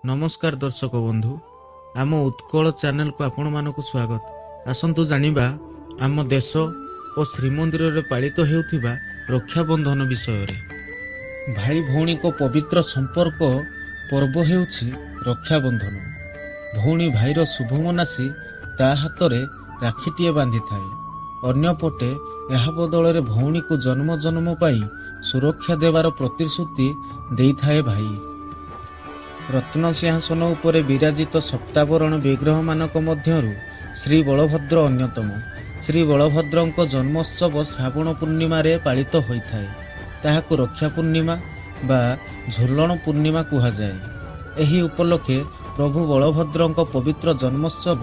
ନମସ୍କାର ଦର୍ଶକ ବନ୍ଧୁ, ଆମ ଉତ୍କଳ ଚ୍ୟାନେଲକୁ ଆପଣମାନଙ୍କୁ ସ୍ୱାଗତ। ଆସନ୍ତୁ ଜାଣିବା ଆମ ଦେଶ ଓ ଶ୍ରୀମନ୍ଦିରରେ ପାଳିତ ହେଉଥିବା ରକ୍ଷାବନ୍ଧନ ବିଷୟରେ। ଭାଇ ଭଉଣୀଙ୍କ ପବିତ୍ର ସମ୍ପର୍କ ପର୍ବ ହେଉଛି ରକ୍ଷାବନ୍ଧନ। ଭଉଣୀ ଭାଇର ଶୁଭ ମନାସି ତା ହାତରେ ରାକ୍ଷୀଟିଏ ବାନ୍ଧିଥାଏ। ଅନ୍ୟପଟେ ଏହା ବଦଳରେ ଭଉଣୀକୁ ଜନ୍ମ ଜନ୍ମ ପାଇଁ ସୁରକ୍ଷା ଦେବାର ପ୍ରତିଶ୍ରୁତି ଦେଇଥାଏ ଭାଇ। ରତ୍ନ ସିଂହାସନ ଉପରେ ବିରାଜିତ ସପ୍ତାବରଣ ବିଗ୍ରହମାନଙ୍କ ମଧ୍ୟରୁ ଶ୍ରୀବଳଭଦ୍ର ଅନ୍ୟତମ। ଶ୍ରୀବଳଭଦ୍ରଙ୍କ ଜନ୍ମୋତ୍ସବ ଶ୍ରାବଣ ପୂର୍ଣ୍ଣିମାରେ ପାଳିତ ହୋଇଥାଏ। ତାହାକୁ ରକ୍ଷା ପୂର୍ଣ୍ଣିମା ବା ଝୁଲଣ ପୂର୍ଣ୍ଣିମା କୁହାଯାଏ। ଏହି ଉପଲକ୍ଷେ ପ୍ରଭୁ ବଳଭଦ୍ରଙ୍କ ପବିତ୍ର ଜନ୍ମୋତ୍ସବ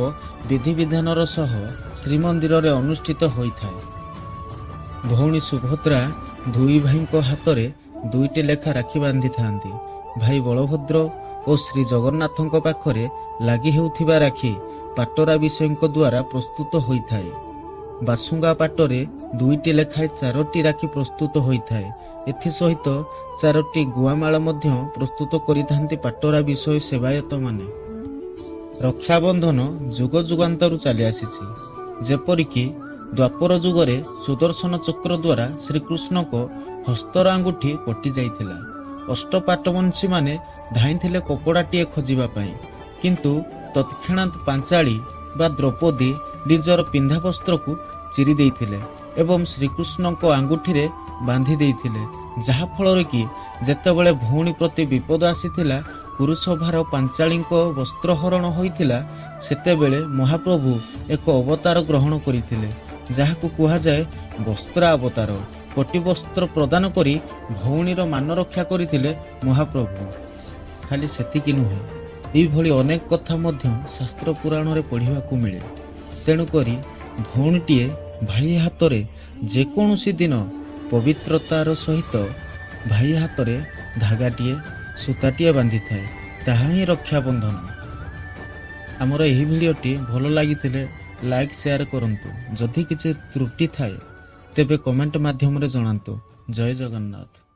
ବିଧିବିଧାନର ସହ ଶ୍ରୀମନ୍ଦିରରେ ଅନୁଷ୍ଠିତ ହୋଇଥାଏ। ଭଉଣୀ ସୁଭଦ୍ରା ଦୁଇ ଭାଇଙ୍କ ହାତରେ ଦୁଇଟି ଲେଖା ରାକ୍ଷୀ ବାନ୍ଧିଥାନ୍ତି। ଭାଇ ବଳଭଦ୍ର ଓ ଶ୍ରୀ ଜଗନ୍ନାଥଙ୍କ ପାଖରେ ଲାଗି ହେଉଥିବା ରାକ୍ଷୀ ପାଟରା ବିଷୋୟୀଙ୍କ ଦ୍ୱାରା ପ୍ରସ୍ତୁତ ହୋଇଥାଏ। ବାସୁଙ୍ଗା ପାଟରେ ଦୁଇଟି ଲେଖାଏଁ ଚାରୋଟି ରାକ୍ଷୀ ପ୍ରସ୍ତୁତ ହୋଇଥାଏ। ଏଥିସହିତ ଚାରୋଟି ଗୁଆମାଳ ମଧ୍ୟ ପ୍ରସ୍ତୁତ କରିଥାନ୍ତି ପାଟରା ବିଷୋୟୀ ସେବାୟତମାନେ। ରକ୍ଷାବନ୍ଧନ ଯୁଗ ଯୁଗାନ୍ତରୁ ଚାଲି ଆସିଛି। ଯେପରିକି ଦ୍ୱାପର ଯୁଗରେ ସୁଦର୍ଶନ ଚକ୍ର ଦ୍ୱାରା ଶ୍ରୀକୃଷ୍ଣଙ୍କ ହସ୍ତର ଆଙ୍ଗୁଠି କଟି ଯାଇଥିଲା। ଅଷ୍ଟପାଟବଂଶୀମାନେ ଧାଇଁଥିଲେ କପଡ଼ାଟିଏ ଖୋଜିବା ପାଇଁ, କିନ୍ତୁ ତତ୍କ୍ଷଣାତ୍ ପାଞ୍ଚାଳୀ ବା ଦ୍ରୌପଦୀ ନିଜର ପିନ୍ଧା ବସ୍ତ୍ରକୁ ଚିରି ଦେଇଥିଲେ ଏବଂ ଶ୍ରୀକୃଷ୍ଣଙ୍କ ଆଙ୍ଗୁଠିରେ ବାନ୍ଧି ଦେଇଥିଲେ, ଯାହାଫଳରେ କି ଯେତେବେଳେ ଭଉଣୀ ପ୍ରତି ବିପଦ ଆସିଥିଲା, କୁରୁସଭାର ପାଞ୍ଚାଳୀଙ୍କ ବସ୍ତ୍ରହରଣ ହୋଇଥିଲା, ସେତେବେଳେ ମହାପ୍ରଭୁ ଏକ ଅବତାର ଗ୍ରହଣ କରିଥିଲେ, ଯାହାକୁ କୁହାଯାଏ ବସ୍ତ୍ରାବତାର। କଟିବସ୍ତ୍ର ପ୍ରଦାନ କରି ଭଉଣୀର ମାନ ରକ୍ଷା କରିଥିଲେ ମହାପ୍ରଭୁ। ଖାଲି ସେତିକି ନୁହେଁ, ଏଇଭଳି ଅନେକ କଥା ମଧ୍ୟ ଶାସ୍ତ୍ର ପୁରାଣରେ ପଢ଼ିବାକୁ ମିଳେ। ତେଣୁକରି ଭଉଣୀଟିଏ ଭାଇ ହାତରେ ଯେକୌଣସି ଦିନ ପବିତ୍ରତାର ସହିତ ଭାଇ ହାତରେ ଧାଗାଟିଏ, ସୂତାଟିଏ ବାନ୍ଧିଥାଏ, ତାହା ହିଁ ରକ୍ଷାବନ୍ଧନ। ଆମର ଏହି ଭିଡ଼ିଓଟି ଭଲ ଲାଗିଥିଲେ ଲାଇକ୍, ସେୟାର କରନ୍ତୁ। ଯଦି କିଛି ତ୍ରୁଟି ଥାଏ, ତେବେ କମେଣ୍ଟ ମାଧ୍ୟମରେ ଜଣାନ୍ତୁ। ଜୟ ଜଗନ୍ନାଥ।